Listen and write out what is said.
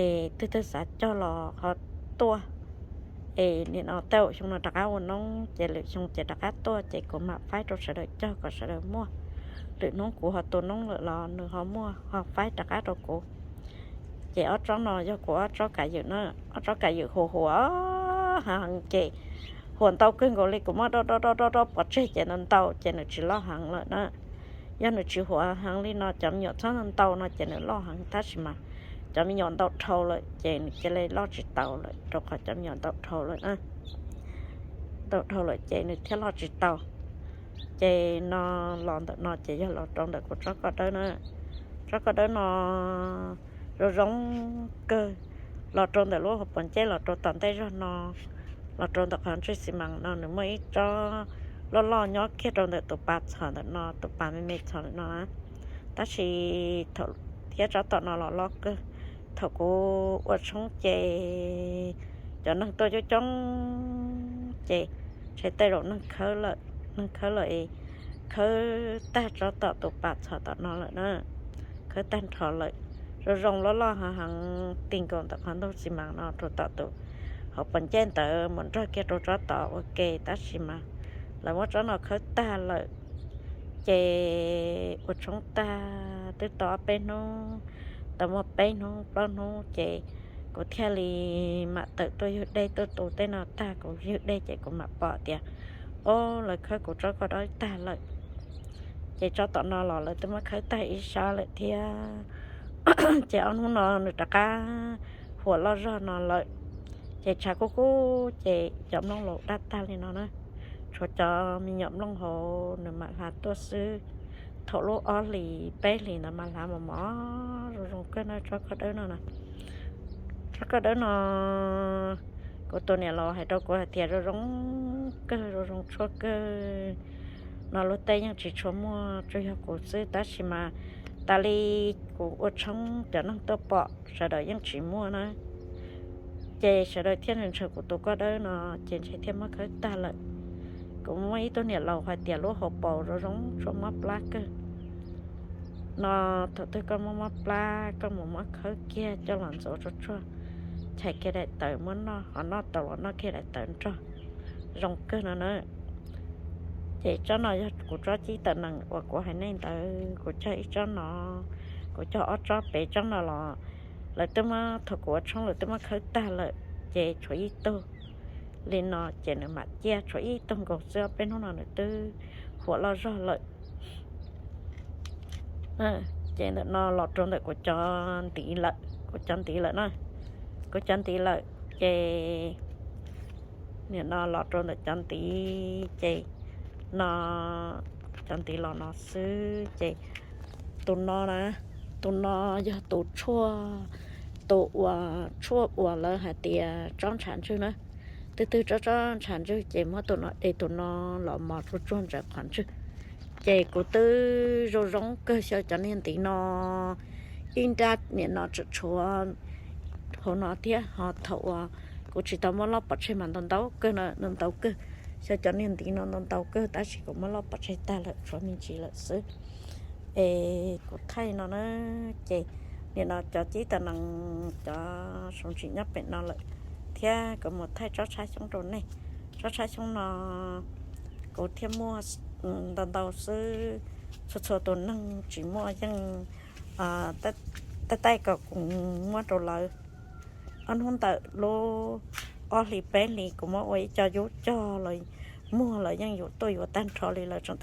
Es twg twg xav cog los ho tuaj. Es nim no tej zaum xyoo no rov qab ua noob ces lwm xyoo ces rov qab tuaj ces kuv mam faib rau sawv daws cog kom sawv daws muaj. Lwm hnub kuv ho tua noob lawm los nws ho muaj ho faib rov qab rau kuv. Ces ob tsob no yog kuv ob tsob kav ywm na, ob tsob kav ywm huam huam heev ces huam ntau kawg nkaus li, kuv muab do do do do do pov tseg ces ntau ntau ces nws tsis loj heev lawm na. Yog nws tsis huam heev li no cov me nyuam txhob ntau no ces nws loj heev, tab sis mas cov me nyuam ntau dhau lawm ces nws cia li loj tsis taus lawm, rau qhov cov me nyuam ntau dhau lawm na. Ntau dhau lawm ces nws thiaj loj tsis tau. Ces no los ntawm no ces yog los rau ntawm kuv tsob koj dawb na. Tsob koj dawb no zoo zoo kawg, los rau ntawm lub hauv paus nceb los rau tom ntej zog no, los rau ntawm qhov ntswg xi mas no nws muaj ib tsob loj loj nyob kiag rau ntawm tus pas txhom ntawm no, tus pas me me txhom ntawm no na. Tab sis thiab tsob tom no los loj kawg. Thaum kuv ua tshoob ces cov neeg tuaj coob coob ces ntshe tej zaum neeg khawb lawm, neeg khawb lawm es khawb tag tsob tom tus pas txhom tom no lawm na. Khawb tag nrho lawm, zoo zoo loj loj heev heev ti nkaus ntawm qhov ntug xi mas no rau tom tus hauv paus nceb ntawd mus nrog kiag rau tsob tod ua ke, tab sis mas lawv muab tsob no khawb tag lawm. Ces ua tshoob tag twb tau ob peb hnub, tau muaj peb hnub plaub hnub ces kuv thiaj li mam tawm tuaj ywg dej tuaj tu tej no tag, kuv ywg dej ces kuv mam pom tias, o, lawv khawb kuv tsob koj dawb tag lawm. Ces tsob tom no los lawv twb muab khawb tag ib sab lawm thiab. Ces ob hnub no nws rov qab huam loj zog no lawm. Ces tshav kub kub ces cov nplooj laus daj tag li no na. Tshuav cov me nyuam nplooj hauv nws mam hlav tuaj xwb. Thaum lub ob hlis peb hlis ntawd mas hlav mos mos zoo zoo kawg na tsob koj dawb no na. Tsob koj dawb no kuv tus niam laus hais rau kuv hais tias zoo zoo kawg, zoo zoo tshuaj kawg no luag tej yeej tsis tshua muaj, tsuas yog kuv xwb, tab sis mas tas li kuv ua tshoob cov neeg tuaj pom sawv daws yeej tsis muaj na. Ces sawv daws thiaj ntshaw kuv tus koj dawb no, ces ntshe thiaj muab khawb tag lawm. Kuv muaj ib tug niam laus hais tias lub hauv paus zoo zoo tshuaj mob plab kawg no, thaum twg koj mob mob plab koj mus muab khawb kiag coj los ntxuav tsuag tsuag, chais kiag daim tawv muab noj, ho noj tau los noj kiag daim tawv nrog, zoo kawg no na. Ces tsob no yog kuv tsob cib tawm nees uas kuv hais nej ntawd, kuv cog ib tsob no, kuv cog ob tsob pem tsob no los lawv twb muab, thaum kuv ua tshoob lawv twb muab khawb tag lawm, ces tshuav ib tug li no ces nws mam ciaj, tshuav ib tug nkaus xwb, ob peb hnub no nws twb huam loj zog lawm. Ces ntawm no los rau ntawm kuv cov ntiv lawm, kuv cov ntiv lawm na, kuv cov ntiv lawm ces nim no los rau ntawm cov ntiv ces no, cov ntiv los no xwb ces tus no na, tus no yog tus tshuaj, tus uas tshuaj uas lawv hais tias tsob ntshav ntswg na. Twg twg tsob tsob ntshav ntswg ces muab tus no de tus no los mos tsuag tsuag ntawm qhov ntswg. Ces kuv twb zoo zoo kawg xyaw cov niag ntiv no ib nrab nim no tseem tshuav hauv no thiab, ho thaum uas kuv tsis tau muab loj pov tseg mas ntau ntau kawg no, ntau ntau kawg. Xyaw cov niag ntiv no ntau ntau kawg tab sis kuv muab loj pov tseg tag lawm tshuav me ntsis lawm xwb. Es kuv thaij no na, ces nim no cov cib tawm nees, cov sov ntsis nyob pem no lawm, thiab kuv mus thaij tsob tshab xyoob rau nej. Tsob tshab xyoob no kuv thiaj muaj ntau ntau xwb, txhua txhua tus neeg tsis muaj yeej taij taij kom kuv muab rau lawv. Ob hnub ntawm lub ob hlis peb hlis kuv muab ua ib co yub cog los muag lawv yeej yuav tuaj yuav tag nrho li lawm, tseem